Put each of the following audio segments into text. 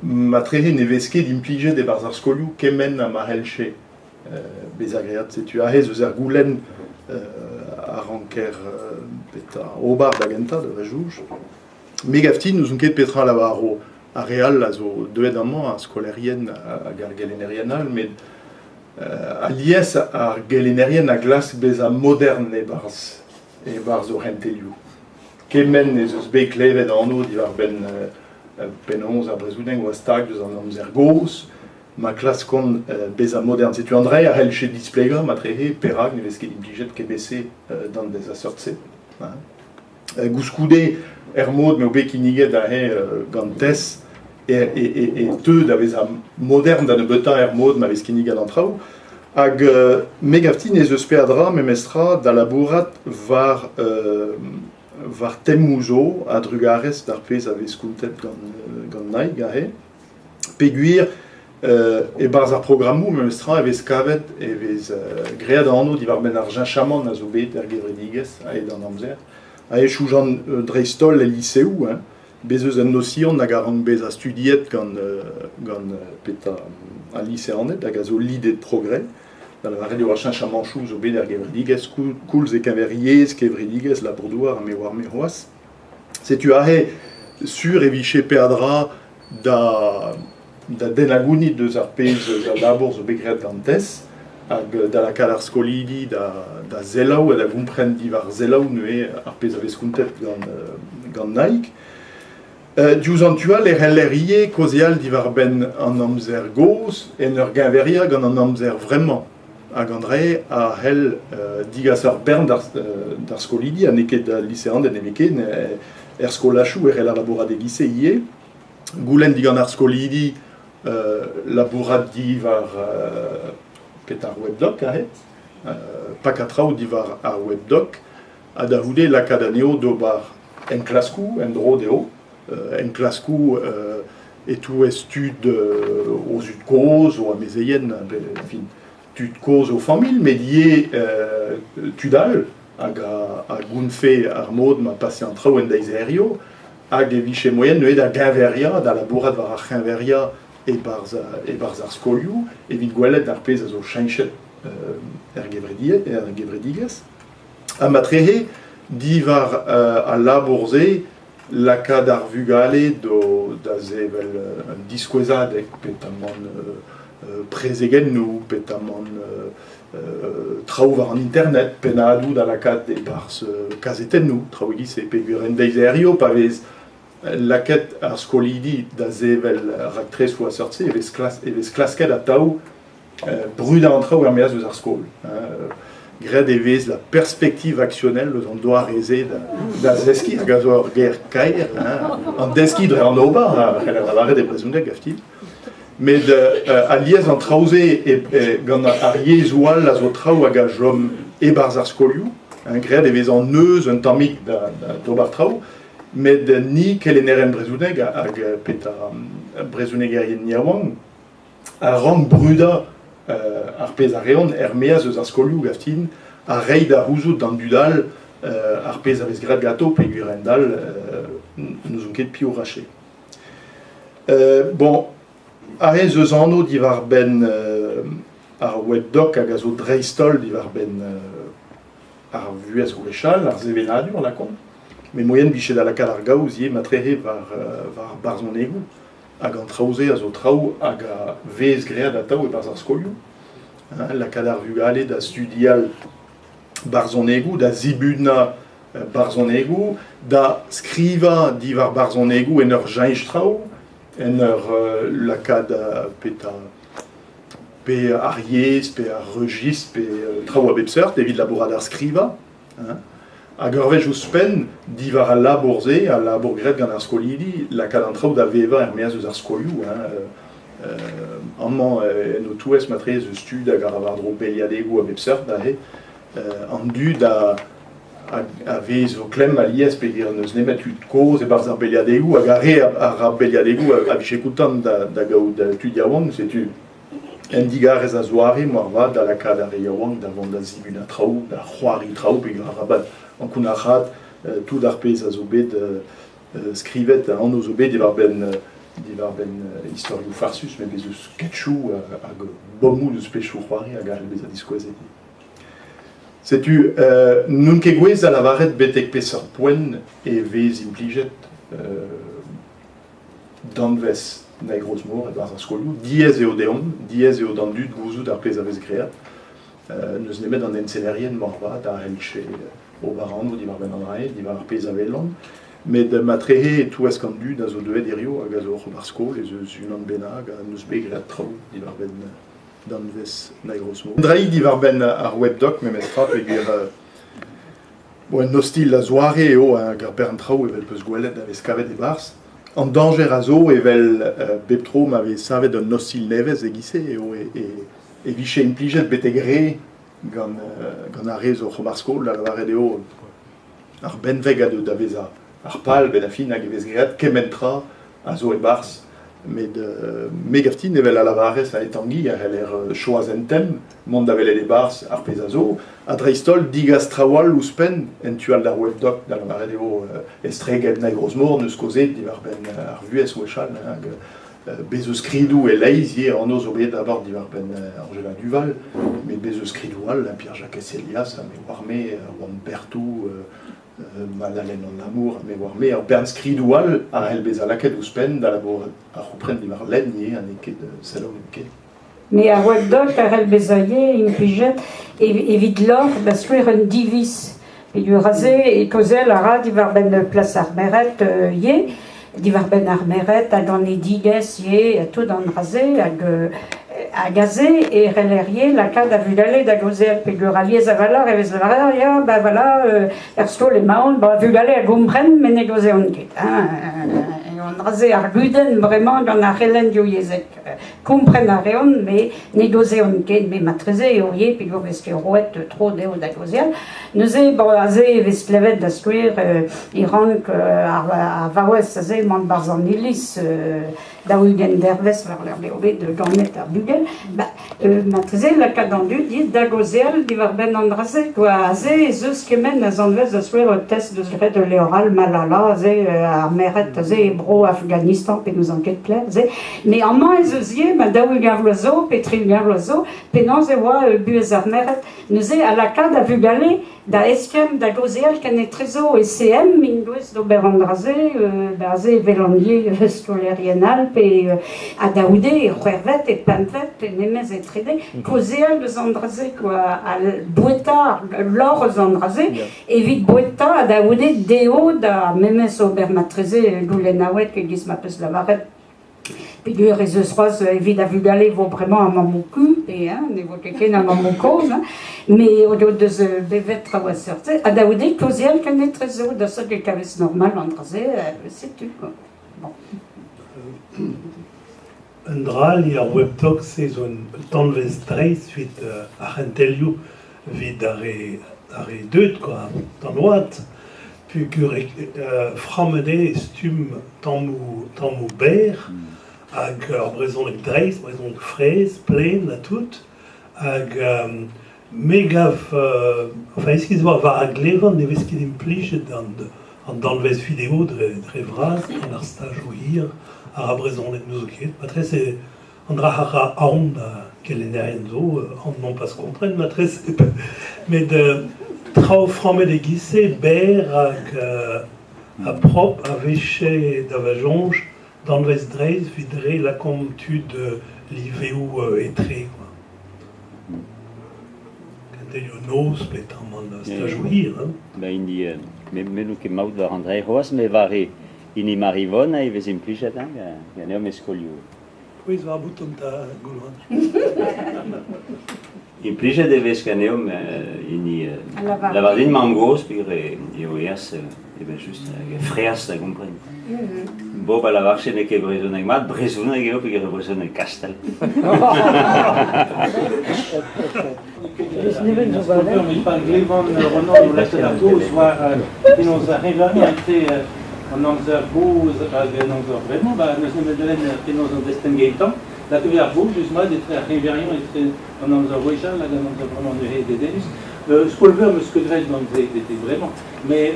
Matreze ne vez ket implijet e-barzh ar skolioù kement ha ma c'hellje bezañ graet. Setu aze ez eus ur goulenn a ranker petra ober da gentañ, da soñj. Me 'gav din n'ouzon ket petra a lavaro ar re all a zo deuet amañ, ar skolaerien hag ar gelennerien all, met alies ar gelennerien a glask bezañ modern e-barzh e-barzh o c'hentelioù. Kement ez eus bet klevet anv diwar-benn penaos ar brezhoneg oa stag deus an amzer gozh, ma klaskont bezañ modern. Setu an dra a c'hellje displegañ matreze perak ne vez ket implijet kement-se danvez a seurt-se. Gouskoude, er mod m'eo bet kinniget aze gant TES e teu da vezañ modern da nebeutañ er mod ma vez kinniget an traoù. Hag me 'gav din ez eus peadra memestra da labourat war war temoù zo a-drugarez d'ar pezh a vez kontet gant Naig aze. Peogwir e-barzh ar programmoù memestra e vez kavet e vez graet anv diwar-benn ar cheñchamant a zo bet er gevredigezh a-hed an amzer. A-wechoù dreist-holl el liseoù hein. Bez' eus un nosion hag a rank bezañ studiet gant gant petra al liseaned hag a zo lidet progrès. Da lavaret eo ar cheñchamantoù zo bet er gevredigezh koulz e-keñver yezh, kevredigezh, labour-douar ha me oar-me c'hoazh. Setu aze sur e vije peadra da da dennañ gounid eus ar pezh eus al labour zo bet graet gant TES hag da lakaat ar skolidi da da selaou ha da gompren diwar selaou neuze ar pezh a vez kontet gant gant Naig. Diouzh an tu all e c'heller ivez kaozeal diwar-benn an amzer gozh en ur geñveriañ gant an amzer vremañ. Hag an dra-se a c'hell degas ur bern d'ar skolidi ha n'eo ket d'al liseaned nemetken. Er skolajoù e c'heller labourat e-giz-se ivez. Goulenn digant ar skolidi labourat diwar petra ar webdoc aze, pakañ traoù diwar ar webdoc ha da c'houde lakaat anezho d'ober enklaskoù en-dro dezho, enklaskoù e-touez tud o zud-kozh, o amezeien, enfin tud kozh o familh, met ivez tud all hag a gountfe ar mod ma pase an traoù en deiz hiziv hag e vije moaien neuze da geñveriañ, da labourat war ar c'heñveriañ e-barzh e-barzh ar skolioù evit gwelet ar pezh a zo cheñchet er gevredigezh. Ha matreze diwar al labour-se lakaat ar vugale da sevel un diskouezadeg petamant prezegennoù, petamant traoù war an internet, pennadoù da lakaat e-barzh kazetennoù, traoù e-giz-se peogwir en deiz hiziv pa vez lakaet ar skolidi da sevel raktresoù a seurt-se e vez e vez klasket atav brudañ an traoù er-maez eus ar skol. Graet e vez la perspective actionnelle eus an doare-se da zeskiñ hag a zo ur ger kaer, an deskiñ dre an ober, a c'heller lavaret e brezhoneg, gafti. Met alies an traoù-se gant ar yezhoù all a zo traoù hag a chom e-barzh ar skolioù. Graet e vez an neuz un tammig d'ober traoù. Met ni, kelennerien brezhoneg hag petra brezhonegerien yaouank, a rank brudañ ar pezh a reont er-maez eus ar skolioù, gav din, ha reiñ da c'houzout d'an dud all ar pezh a vez graet ganto peogwir a-hend-all n'ouzon ket piv 'rache. Bon, aze ez eus anv diwar-benn ar webdoc hag a zo dreist-holl diwar-benn ar vuhez gwechall, ar sevenadur lakaomp. Met moaien 'vije da lakaat ar gaoz ivez matreze war war ar barzhonegoù. Hag an traoù-se a zo traoù hag a vez graet atav e-barzh ar skolioù. Lakaat ar vugale da studial barzhonegoù, da zibunañ barzhonegoù, da skrivañ diwar barzhonegoù en ur cheñch traoù, en ur lakaat petra pe ar yezh, pe ar rejistr, pe traoù a bep seurt evit labourat ar skrivañ. Hag ur wech ouzhpenn, diwar al labour-se, al labour graet gant ar skolidi, lakaat an traoù da vevañ er-maez eus ar skolioù. Amañ en ho touez matreze ez eus tud hag a ra war-dro beliadegoù a bep seurt aze. An dud a a vez o klemm alies peogwir n'eus nemet tud kozh e-barzh ar beliadegoù hag ar re a ra beliadegoù a vije kontant da gaout tud yaouank. Setu Un digarez a-zoare moarvat da lakaat ar re yaouank da vont da zibunañ traoù, da c'hoari traoù peogwir arabat ankounac'haat tout ar pezh a zo bet skrivet, anv zo bet diwar-benn. diwar-benn istorioù farsus met bez' eus sketchoù hag bommoù deus pezhioù-c'hoari hag a c'hell bezañ diskouezet ivez. Setu n'on ket gouest da lavaret betek peseurt poent e vez implijet danvez Naig Rozmor e-barzh ar skolioù. Diaes eo deomp, diaes eo d'an dud gouzout ar pezh a vez graet. N'eus nemet an ensellerien moarvat a c'hellje ober anv diwar-benn an dra-se, diwar ar pezh a welont. Met matrehe e-touesk an dud a zo deuet hiziv hag a zo oc'h ober skol ez eus unan bennak ha n'eus bet graet traoù diwar-benn danvez Naig Rozmor. Un draig diwar-benn ar webdoc memestra peogwir bon, un ostilh a-zoare eo hag ur bern traoù evel 'peus gwelet a vez kavet e-barzh. An dañjer a zo evel bep tro ma vez savet un ostilh nevez e-giz-se eo e vije implijet betek re gant gant ar re zo oc'h ober skol, da lavaret eo ar benveg a deu da vezañ ar pal benn ar fin hag e vez graet kement tra a zo e-barzh. Met me gav din evel a lavarez a Tangi a c'heller choaz un tem, mont da welet e-barzh ar pezh a zo, ha dreist-holl degas traoù all ouzhpenn en tu all d'ar webdoc, da lavaret eo estreget Naig Rozmor n'eus kaozeet diwar-benn ar vuhez gwechall hag Bez' eus skridoù e-leizh ivez, anv zo bet d'abord diwar-benn Anjela Duval, met bez' eus skridoù all, Pierre-Jakez Helias, ha me oar-me, Erwan Berthou, Madalen an Amour, ha me oar-me, ur bern skridoù all a c'hell bezañ lakaet ouzhpenn da labourat ar c'houpren diwar lenn ivez, ha n'eo ket selaou hepken. Mais ar webdoc a c'hell bezañ ivez implijet evit loc'h da skouer un diviz. Peogwir aze e kaozeal a ra diwar-benn plas ar merc'hed ivez, diwar-benn ar merc'hed hag an edigezh ivez, ha tout an dra-se hag hag aze e c'heller ivez lakaat ar vugale da gaozeal peogwir alies a-walc'h e vez lavaret ya ben voilà er skol emaon, ba vugale a gompren met ne gaozeont ket hein. An dra-se ar gudenn bremañ gant ar c'helenn divyezhek. Kompren a reont met ne gaozeont ket, met marteze eo ivez peogwir vez ket roet tro dezho da gaozeal. Neuze, bon, aze e vez klevet da skouer e rank ar vaouez aze mont 'barzh an iliz 40 dervezh war-lerc'h eo bet ganet ar bugel. Ba marteze lakaat an dud ivez da gaozeal diwar-benn an dra-se kwa. Aze ez eus kement a zanvez da skouer un test deus graet ul levr all Malala aze ar merc'hed aze e bro Afghanistan pe n'ouzon ket pelec'h aze. Mais amañ ez eus ivez ma 40 vloaz zo pe 60 vloaz zo penaos e oa buhez ar merc'hed. Neuze a lakaat ar vugale da eskemm, da gaozeal kenetrezo e CM int gouest d'ober an dra-se, da aze evel an ivez skolaerien all pe ha da c'houde e c'hwec'hvet, e pempvet pe memes e trede, kaozeal eus an dra-se quoi, ha boueta lorc'h eus an dra-se evit boueta ha da c'houde dezho da memes ober matreze goulennaoueg e-giz ma 'peus lavaret. Peogwir ez eus c'hoazh evit ar vugale e vo bremañ ar mammoù-kuñv pe hein, ne vo ket ken ar mammoù-kozh hein, met o deus bevet traoù a seurt-se ha da c'houde kaozeal kenetrezo da seurt e kavez normal an dra-se, setu quoi. Bon. Un dra all eo ar webdoc-se zo un danvez dreist evit ar c'hentelioù evit ar re ar re deuet quoi, d'an oad. Peogwir frammet eo e stumm tammoù tammoù berr hag ur brezhoneg dreist, brezhoneg fraezh, plaen ha tout. Hag me 'gav, enfin iskis war a glevan ne vez ket implijet an an danvez video dre dre vras gant ar stajoù hir a ra brezhoneg n'ouzon ket. Matreze an dra a ra aon da gelennerien zo, an nompas kompren matreze, met traoù frammet e-giz-se, berr hag ha propr a vije da va soñj danvez dreist evit re lakaomp tud liveoù etre kwa. Kentelioù noz peotramant stajoù hir hein. Ba hini me n'on ket maout war an dra c'hoazh met war hini Marivonne e vez implijet hein, ganeomp e skolioù. Pouez war bouton 'ta, Goulc'han. Implijet e vez ganeomp hini lavar din mamm-gozh peogwir eo aes evel-just hag freaz da gompren. Bob a lavarfe n'eo ket brezhoneg mat, brezhoneg eo peogwir eo brezhoneg Kastell. Pa glevan Ronan o lakaat ar gaoz war penaos ar c'heñveriañ etre an amzer gozh hag an amzer vremañ, ba n'eus nemet lenn penaos an destenn gentañ. Lakaet ar gaoz just-mat etre ar c'heñveriañ etre an amzer gwechall hag an amzer vremañ neuze dedennus. Skol-veur 'm eus ket graet gant se betek bremañ, met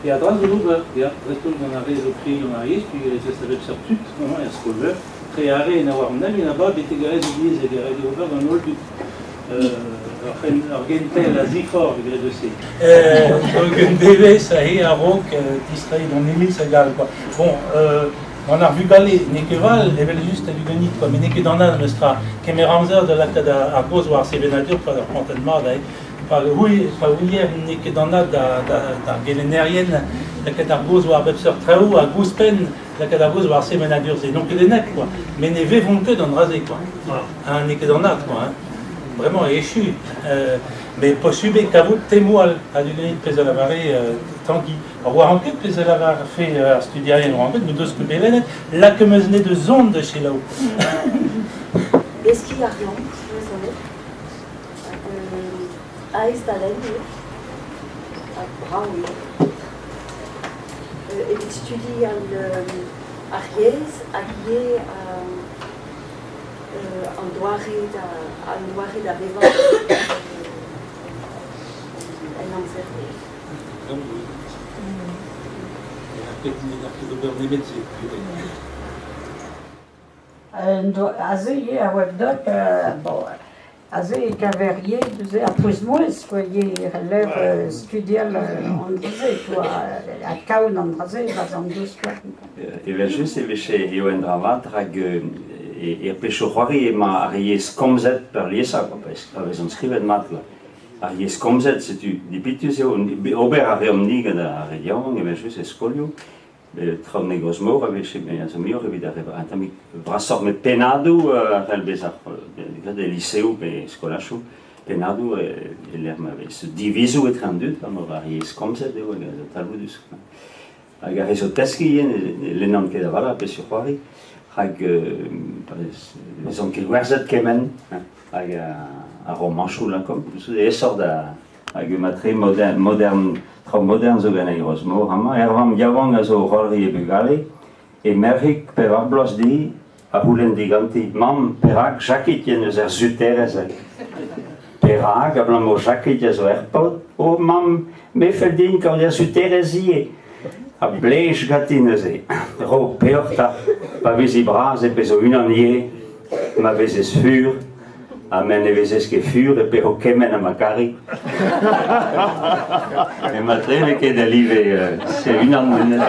Peadra zo d'ober, ya, dreist-holl gant ar re zo pri gant ar yezh, peogwir ez eus a bep seurt tud amañ er skol-veur, tre ar re na oar an nag na ba betek ar re zo diaes hag ret eo ober gant holl dud. Ur gentel a-ziforc'h vez graet eus se. Donc un devezh aze a-raok distreiñ d'an iliz hag all quoi. Bon, gant ar vugale n'eo ket val evel-just a-du ganit quoi, met n'eo ket anat memes tra. Kemer amzer da lakaat ar gaoz war ar sevenadur pa ur prantad mat aze. Pa ouier n'eo ket anat d'ar gelennerien lakaat ar gaoz war bep seurt traoù hag ouzhpenn lakaat ar gaoz war ar sevenadur-se. N'on ket enep quoi, met ne vevont ket an dra-se quoi. Ha n'eo ket anat quoi. Hein. Bremañ e echu. Met posubl eo kavout temoù all a-du ganit pezh a lavare Tangi. Ar oaran ket pezh a lavarfe ar studierien oan bet, n'o deus ket bet lennet, lakaomp eus ne deus zont da selaou. Deskiñ a reomp, brezhoneg. Hag aes da lenn eo, hag brav eo. Evit studial ar yezh hag ivez an doare da, an doare da vevañ en amzer. Ne ket ober nemet se. Aze ivez ar webdoc, bon, aze e kaver ivez neuze ar pouez-mouezh quoi ivez e c'heller studial an dra-se quoi ha kaout an dra-se e-barzh an dosker. Evel-just e vije eo un dra vat rak er pezhioù-c'hoari emañ ar yezh komzet peurliesañ quoi, pa vezont skrivet mat quoi. Ar yezh komzet, setu dipitus eo, ober a reomp-ni gant ar re yaouank evel-just e skolioù, traoù negozh-mor a vije a zo muioc'h evit ar re un tammig brasoc'h met pennadoù a c'hell bezañ graet e liseoù pe skolajoù pennadoù e-lec'h ma vez divizoù etre an dud war ar yezh komzet eo hag a zo talvoudus. Hag ar re zo teskiñ ivez ne lennan ket a-walc'h peseurt c'hoari rak pa vezont ket gwerzhet kement hag ar romanchoù lakaomp aesoc'h da Hag emañ-tre modern, modern, traoù modern zo gant Rozmor amañ. Er vamm yaouank a zo o c'hoari e bugale, e merc'hig pevar bloaz dezhi a c'houlenn diganti Mamm, perak Jakit en deus er suterezh Perak abalamour Jakit a zo er paotr Oh mamm, me fell din kaout er suterezh ivez. Ha blej ganti neuze. Ro peoc'h 'ta, pa vezi bras e pezo unan ivez, ma vezez fur. Ha ma ne vezez ket fur e peho kement ha ma kari. Emañ-tre n'eo ket a live se unan.